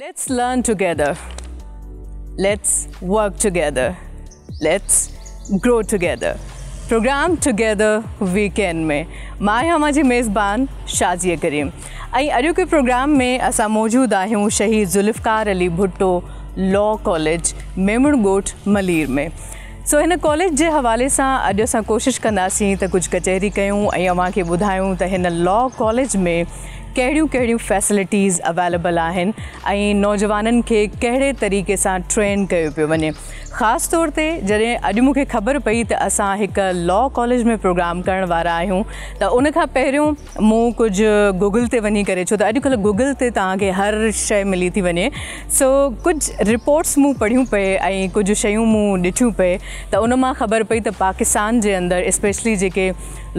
Let's learn together, let's work together, let's grow together. Programme together weekend ۾ مان آهيان اوهان جي ميزبان شازيه ڪريم ۽ اڄوڪي پروگرام ۾ اسان موجود آهيون شهيد ذوالفقار علي ڀٽو لا ڪاليج ميمڻ ڳوٺ ملير ۾. سو هن ڪاليج جي حوالي سان اڄ اسان ڪوشش ڪنداسين ته ڪجهه ڪچهري ڪيون ۽ اوهان کي ٻڌايون ته هن لا ڪاليج ۾ ڪهڙيون ڪهڙيون فيسلٽيز اويليبل آهن ۽ نوجوانن کي ڪهڙي طريقي سان ٽرين ڪيو پيو وڃي. خاص طور تي جڏهن اڄ مون کي خبر پئي ته اسان هڪ لا ڪاليج ۾ پروگرام ڪرڻ وارا آهيون ته ان کان پهريون مون ڪجهه گوگل تي وڃي ڪري ڇو ته اڄڪلهه گوگل تي توهان کي هر شيء ملي ٿي وڃي سو ڪجهه رپورٽس مون پڙهيون پئي ۽ ڪجهه شيون مون ڏٺيون پئي ته ان مان خبر پئي ته پاڪستان جي اندر اسپيشلي جيڪي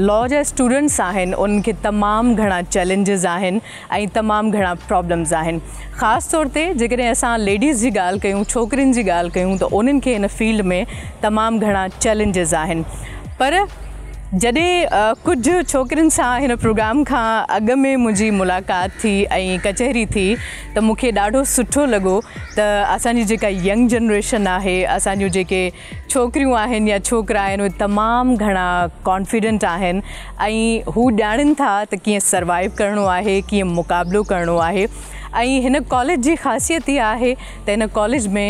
لا جا اسٽوڊنٽس آهن انهن کي تمام گهڻا چئلينجز آهن ۽ تمام گهڻا پرابلمز آهن خاص طور تي جيڪڏهن اسان ليڊيز جي ڳالهه ڪيون ڇوڪرين جي ڳالهه ڪيون ته انهن کي هن فيلڊ ۾ تمام گهڻا چئلينجز آهن پر جڏهن ڪجهه ڇوڪرين سان هن پروگرام کان اڳ ۾ منهنجي ملاقات ٿي ۽ ڪچهري ٿي ته مون کي ڏاڍو سٺو لڳو ته اسان جي جيڪا ينگ جنريشن آهي اسان جون جيڪي ڇوڪريون آهن يا ڇوڪرا آهن اهي تمام گهڻا ڪانفيڊنٽ آهن ۽ هو ڄاڻين ٿا ته ڪيئن سروائيو ڪرڻو آهي ڪيئن مقابلو ڪرڻو آهي ۽ هن ڪاليج جي خاصيت اها آهي ته هن ڪاليج ۾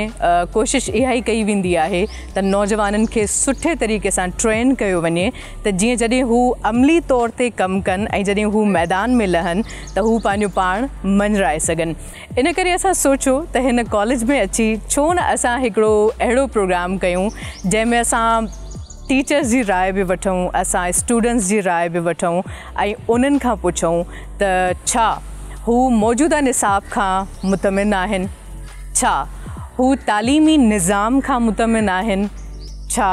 ڪوشش اها ئي ڪئي ويندي آهي ته نوجوانن کي سٺي طريقي سان ٽرين ڪيو وڃي ته جيئن جڏهن هو عملي طور تي ڪم ڪن ۽ جڏهن هو ميدان ۾ لهن ته هو پنهنجو پاڻ مڃرائي سگهن. ان ڪري اسان سوچيو ته هن ڪاليج ۾ اچي ڇو نه اسان هڪڙو اهڙو پروگرام ڪيون جنهن ۾ اسان ٽيچرز جي راء به وٺون اسان اسٽوڊنٽس جي راء به وٺون ۽ انهن کان پڇون ته ڇا هو موجوده نصاب کان مطمئن آهن ڇا هو تعليمي نظام کان مطمئن آهن ڇا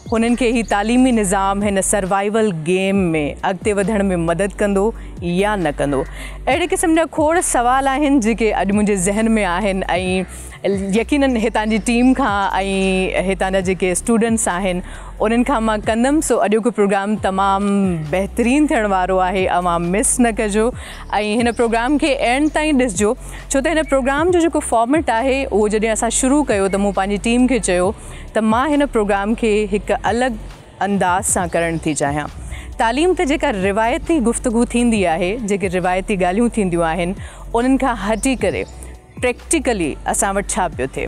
هنن کي هي تعليمي نظام هن سروائيول گيم ۾ اڳتي وڌڻ ۾ مدد ڪندو يا نه ڪندو؟ اهڙي قسم جا کوڙ سوال آهن جيڪي اڄ منهنجي ذهن ۾ آهن ۽ يقينن هتان جي ٽيم کان ۽ هتان جا جيڪي اسٽوڊنٽس آهن انهن کان مان ڪندم سو اڄوڪو پروگرام تمام بهترين ٿيڻ وارو آهي اوهان مس نه ڪجو ۽ هن پروگرام کي اينڊ تائين ڏسجو ڇو ته هن پروگرام جو جيڪو فارميٽ آهي اهو جڏهن اسان شروع ڪيو ته مون پنهنجي ٽيم کي چيو ته مان هن پروگرام کي هڪ الڳ انداز سان ڪرڻ ٿي چاهيان. تعليم تي جيڪا روايتي گفتگو ٿيندي آهي، جيڪي روايتي ڳالهيون ٿينديون آهن، انهن کان هٽي ڪري پريڪٽيڪلي اسان وٽ ڇا پيو ٿئي،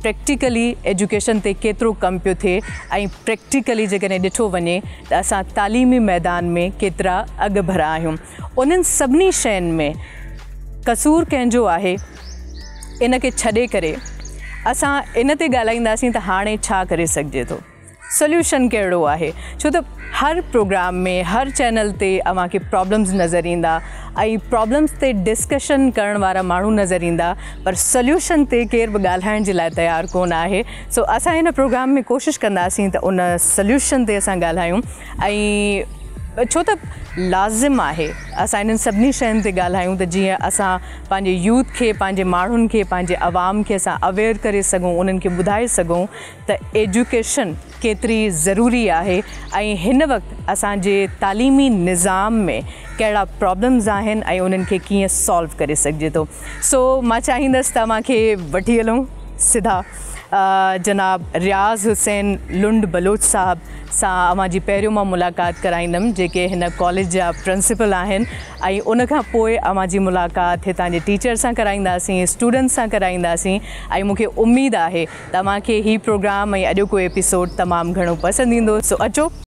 پريڪٽيڪلي ايجوڪيشن تي ڪيترو ڪم پيو ٿئي ۽ پريڪٽيڪلي جيڪڏهن ڏٺو وڃي ته اسان تعليمي ميدان ۾ ڪيترا اڳڀرا آهيون. انهن سڀني شين ۾ قصور ڪنهن جو آهي؟ ان کي ڇڏي ڪري اسان ان تي ڳالهائينداسين ته هاڻي ڇا ڪري سگهجي ٿو، سوليوشن ڪهڙو آهي، ڇو ته هر پروگرام ۾ هر چينل تي اوهان کي پرابلمز نظر ايندا ۽ پرابلمز تي ڊسڪشن ڪرڻ وارا ماڻهو نظر ايندا پر سوليوشن تي ڪير به ڳالهائڻ جي لاء تيار ڪونه آهي. سو اسان هن پروگرام ۾ ڪوشش ڪنداسين ته ان سوليوشن تي اسان ڳالهايون ۽ ڇو ته لازم آهي اسان انهن سڀني شين تي ڳالهايون ته جيئن اسان پنهنجي يوٿ کي پنهنجي ماڻهن کي پنهنجي عوام کي اسان اويئر ڪري سگهون انهن کي ٻڌائي سگهون ته ايجوڪيشن ڪيتري ضروري آهي ۽ هن وقت اسان جي تعليمي نظام ۾ ڪهڙا پرابلمز آهن ۽ انهن کي ڪيئن سالو ڪري سگهجي ٿو سو مان چاهيندس ته اوهان کي وٺي هلون سڌا جناب رياض حسين لنڊ بلوچ صاحب سان اوهان جي پهريون مان ملاقات ڪرائيندم جيڪي هن ڪاليج جا پرنسپل آهن ۽ ان کان پوء اوهان جي ملاقات هتان جي ٽيچر سان ڪرائينداسين اسٽوڊنٽس سان ڪرائينداسين ۽ مون کي اميد آهي ته اوهان کي هي پروگرام ۽ اڄوڪو ايپيسوڊ تمام گهڻو پسند ايندو سو اچو.